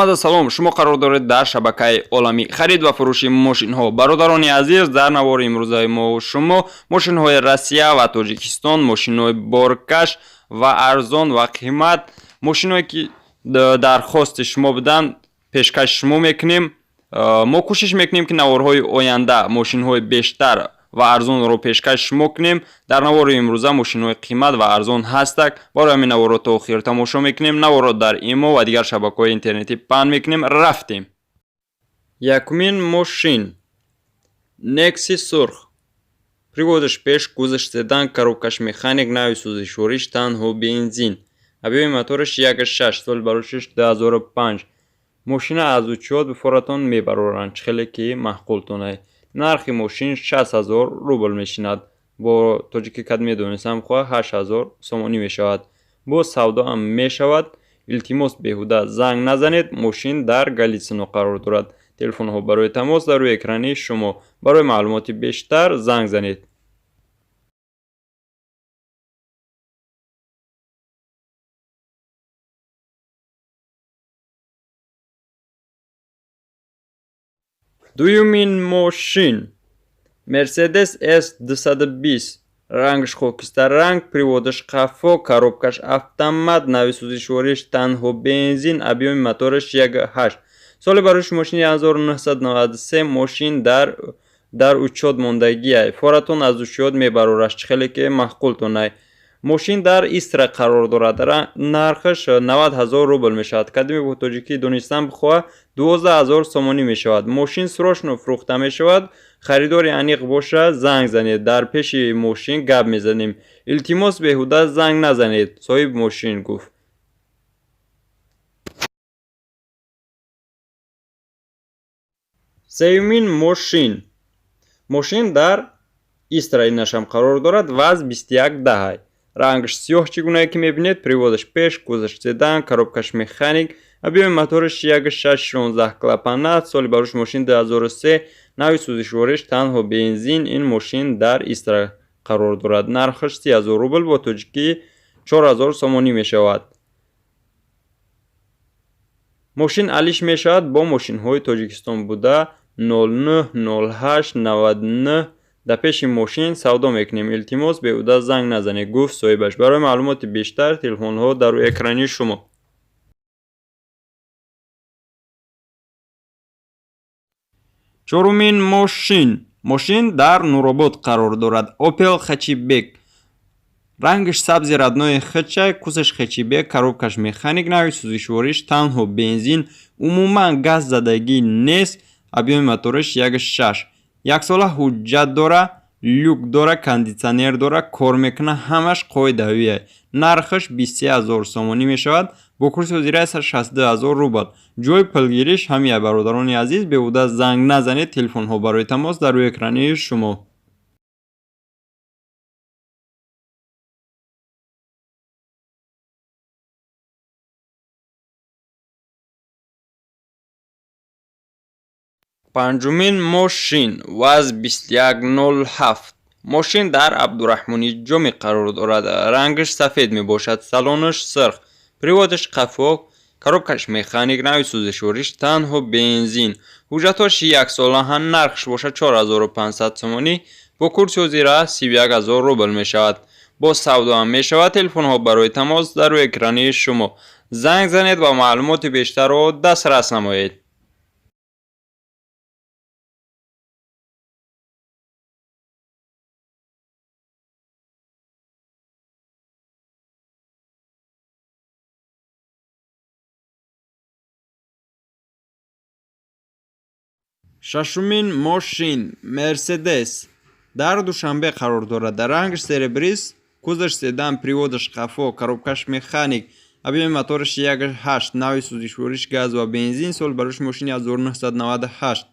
Салом, шумо қарор доред дар шабакаи оламӣ харид ва фурӯши мошинҳо. Бародарони азиз, дар навори имрӯзаи мо шумо мошинҳои Россия ва Тоҷикистон, мошинҳои боркаш ва арзон ва қимат, мошинҳое ки дархости шумо буданд, пешкаши шумо мекунем. Мо кӯшиш мекунем, ки наворҳои оянда мошинҳои бештар ва арзонро пешкаши шумо кунем. Дар навори имрӯза мошинҳои қимат ва арзон ҳастак. Барои ҳамин наворро то охир тамошо мекунем. Наворро дар ИМО ва дигар шабакаҳои интернетӣ паҳн мекунем. Рафтем. Якумин мошин Некси сурх. Приводаш пеш, кузоваш седан, коробкаш механик, нави сӯзишвориш танҳо бензин. Объёми мотораш 1,6, соли барошиш 2005. Мошина аз учёт бифоратон мебароранд, чӣ хеле ки маъқултонай. Нархи мошин 60 000 рубл мешинад. Бо тоҷикӣ кад медонистам хоҳ 8000 сомонӣ мешавад. Боз савдоам мешавад. Илтимос, беҳуда занг назанед. Мошин дар Галитсино қарор дорад. Телефонҳо барои тамос дар рӯи экрани шумо. Барои маълумоти бештар занг занед. Дуюмин мошин Мерседес С 220, рангш хокистарранг, приводаш қафо, коробкаш автомат, нави сӯзишвориш танҳо бензин, объёми мотораш 1,8. Соли барои мошини 1993. Мошин дар учёт мондагиай. Форатон аз учёт мебарораш, чӣ хеле ки маъқултонай. Мошин дар Истра қарор дорад. Нархаш 90 000 рубл мешавад. Кадоме бо тоҷикӣ донистан бихоҳад, 12 000 сомонӣ мешавад. Мошин срочно фурӯхта мешавад. Харидори аниқ боша, занг занед. Дар пеши мошин гап мезанем. Илтимос, беҳуда занг назанед, соҳиби мошин гуфт. Сеюмин мошин. Мошин дар Истра инашам қарор дорад, ВАЗ 2110. Рангаш сиёҳ, чӣ гунае ки мебинед, приводаш пеш, кузоваш седан, коробкаш механик, объёми мотораш 1,6, 16 клапана, соли барош мошин 2003, нави сӯзишвориш танҳо бензин. Ин мошин дар Истра қарор дорад. Нархаш 30 000 рубл, бо тоҷикӣ 4000 сомонӣ мешавад. Мошин алиш мешавад бо мошинҳои Тоҷикистон буда 09 08 99. Дар пеши мошин савдо мекунем. Илтимос, беҳуда занг назанед, гуфт соҳибаш. Барои маълумоти бештар телефонҳо дар рӯи экрани шумо. Чорумин мошин. Мошин дар Нуробод қарор дорад. Opel хэтчбек. Рангаш сабзи родной хичай, кузоваш хэтчбек, коробкаш механик, нави сӯзишвориш танҳо бензин, умуман газ задагӣ нест, объёми мотораш 1,6. Яксола ҳуҷҷат дора, люк дора, кондитсионер дора, кор мекуна, ҳамаш қоидавие. Нархаш 23 000 сомонӣ мешавад, бо курси ҳозира 62 000 рубл. Ҷои пулгириш ҳамия, бародарони азиз, беҳуда занг назанед. Телефонҳо барои тамос дар рӯи экрани шумо. Панҷумин мошин ВАЗ 2107. Мошин дар Абдураҳмони Ҷомӣ қарор дорад. Рангаш сафед мебошад, салонаш сирх, приводаш қафо, коробкаш механик, нави сӯзишвориш танҳо бензин. Ҳуҷҷатҳош яксола, нархш бошад 4500 сомонӣ, бо курси ҳозира 31 000 рубл мешавад. Боз савдоам мешавад. Телефонҳо барои тамос дар рӯи экрани шумо. Занг занед ва маълумоти бештарро дастрас намоед. Шашумин мошин Мерседес дар Душанбе қарор дорад. Дар рангаш серебрист, кузоваш седан, приводаш қафо, коробкаш механик, объёми мотораш 1,8, нави сӯзишвориш газ ва бензин, соли барош мошини 1998.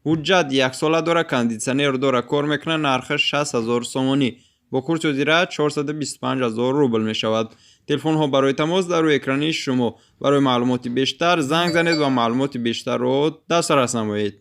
Ҳуҷҷат яксола дора, кондитсионер дора, кор мекунад, нархаш 60 000 сомонӣ. Бо курси ҳозира 425 000 рубл мешавад. Телефонҳо барои тамос дар рӯи экрани шумо. Барои маълумоти бештар занг занед ва маълумоти бештарро дастрас намоед.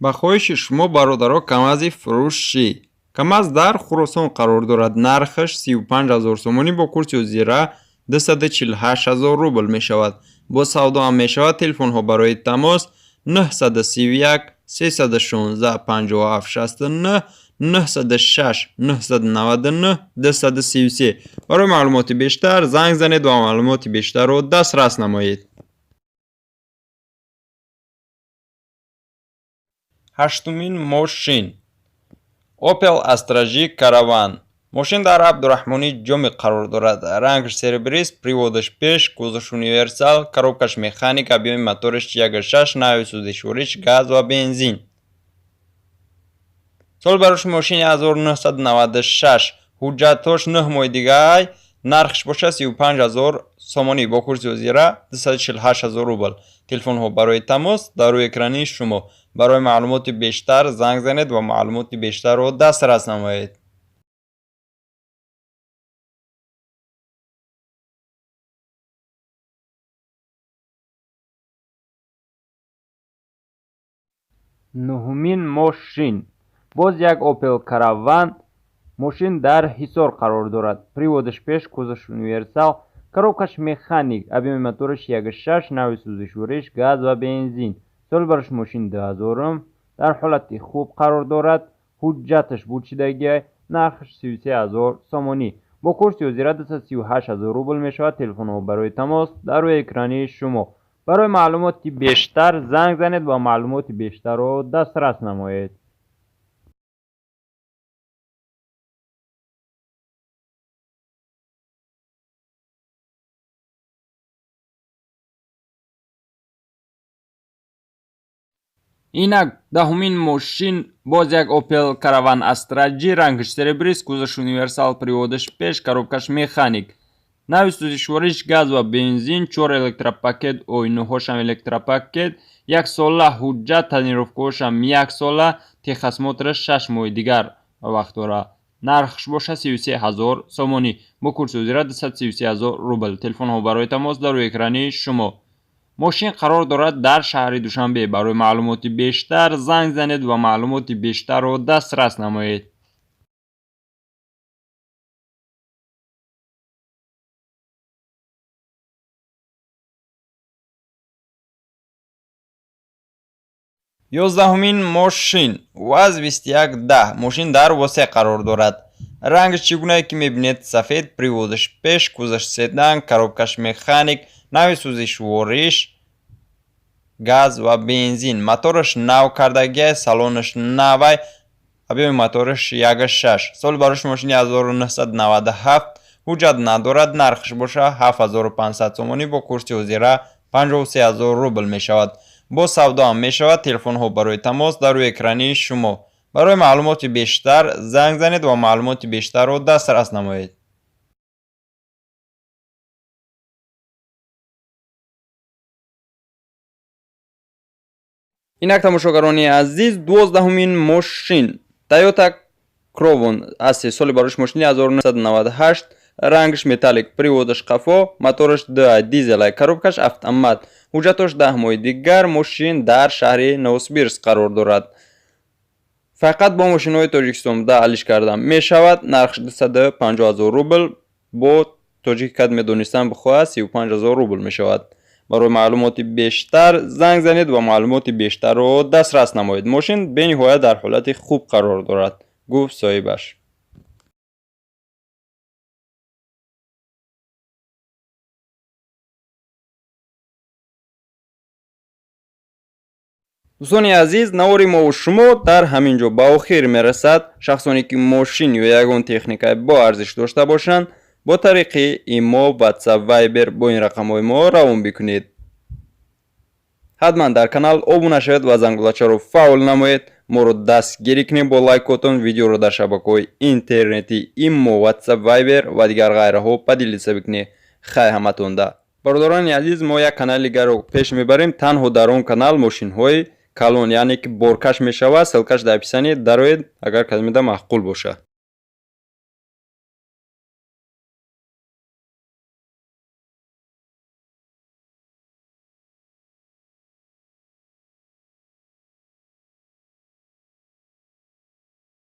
Ба хоҳиши шумо, бародаро, Камази фурӯшӣ. Камаз дар Хуросон қарор дорад. Нархаш 35 ҳазор сомонӣ, бо курси ҳозира 248 ҳазор рубл мешавад. Бо савдо ҳам мешавад. Телефонҳо барои тамос: 931 316 57 69, 906 999 233. Барои маълумоти бештар занг занед ва маълумоти бештарро дастрас намоед. Ҳаштумин мошин: Opel Astra J Caravan. Мошин дар Абдураҳмони Ҷомӣ қарор дорад. Рангш серебрист, приводаш пеш, кузовш универсал, коробкаш механик, объёми мотораш 1,6, навъи сӯзишвориш газ ва бензин. Соли барош мошини 1996, ҳуҷҷатҳош 9 моҳи дигай, нархш бошад 35 ҳазор сомонӣ, бо курси ҳозира 248 ҳазор рубл. Телефонҳо барои тамос дар рӯи экрани шумо. Барои маълумоти бештар занг занед ва маълумоти бештарро дастрас намоед. Нуҳумин мошин: боз як Opel Caravan. Мошин дар Ҳисор қарор дорад. Приводаш пеш, кузовш универсал, коробкаш механик, объёми мотораш 1,6, навъи сӯзишвориш газ ва бензин. Соли барош мошин 2000, дар ҳолати хуб қарор дорад, ҳуҷҷаташ бучидагиай, нархаш 33 ҳазор сомонӣ, бо курси ҳозира 238 ҳазор рубл мешавад. Телефонҳо барои тамос дар рӯи экрани шумо. Барои маълумоти бештар занг занед ва маълумоти бештарро дастрас намоед. Инак даҳумин мошин: боз як Opel Caravan Astra J, рангаш серебрист, кузовш универсал, приводаш пеш, коробкаш механик, навъи сӯзишвориш газ ва бензин, чор электропакет, оинаҳошам электропакет, як сола ҳуҷҷат, тонировкаҳошам як сола, техосмотраш 6 моҳи дигар вақт дорад. Нархш бошад 33 ҳазор сомонӣ, бо курси ҳозира 233 ҳазор рубл. Телефонҳо барои тамос дар рӯи экрани шумо. Мошин қарор дорад дар шаҳри Душанбе. Барои маълумоти бештар занг занед ва маълумоти бештарро дастрас намоед. 11-умин мошин: ВАЗ 2110. Мошин дар Восе қарор дорад. Рангаш, чӣ гунае ки мебинед, сафед, приводаш пеш, кузовш седан, коробкаш механик, навъи сӯзишвориш газ ва бензин, мотораш нав кардагиай, салонаш навай, объёми мотораш 1,6. Соли барош мошини 1997, ҳуҷҷат надорад. Нархаш боша 7500 сомонӣ, бо курси ҳозира 53 ҳазор рубл мешавад. Бо савдо ҳам мешавад. Телефонҳо барои тамос дар рӯи экрани шумо. Барои маълумоти бештар занг занед ва маълумоти бештарро дастрас намоед. Инак, тамошогарони азиз, 12-умин мошин: Toyota Crown аси, соли барош мошини 1998, рангш металлик, приводаш қафо, мотораш д дизелай, коробкаш автомат, ҳуҷҷатош 10 моҳи дигар. Мошин дар шаҳри Новосибирск қарор дорад. Фақат бо мошинҳои Тоҷикистон да алиш карда мешавад. Нархш 250 ҳазор рубл, бо тоҷики кад медонистан бихоҳад, 35 ҳазор рубл мешавад. Барои маълумоти бештар занг занед ва маълумоти бештарро дастрас намоед. Мошин бениҳоят дар ҳолати хуб қарор дорад, гуфт соҳибаш. Дӯстони азиз, навори мову шумо дар ҳамин ҷо ба охир мерасад. Шахсоне ки мошин ё ягон техникаи боарзиш дошта бошанд, бо тариқи имо, WhatsApp, Viber бо ин рақамҳои мо равон бикунед. Ҳатман дар канал обуна шавед ва зангулачаро фаъол намоед. Моро дастгирӣ кунед бо лайкотон, видеоро дар шабакаҳои интернетӣ, имо, WhatsApp, Viber ва дигар ғайраҳо поделиться бикунед. Хай ҳаматонда. Бародарони азиз, мо як канали дигарро пеш мебарем. Танҳо дар он канал мошинҳои калон, яъне ки боркаш мешавад. Ссылкаш дар описание, дароед, агар кадомеда маъқул бошад.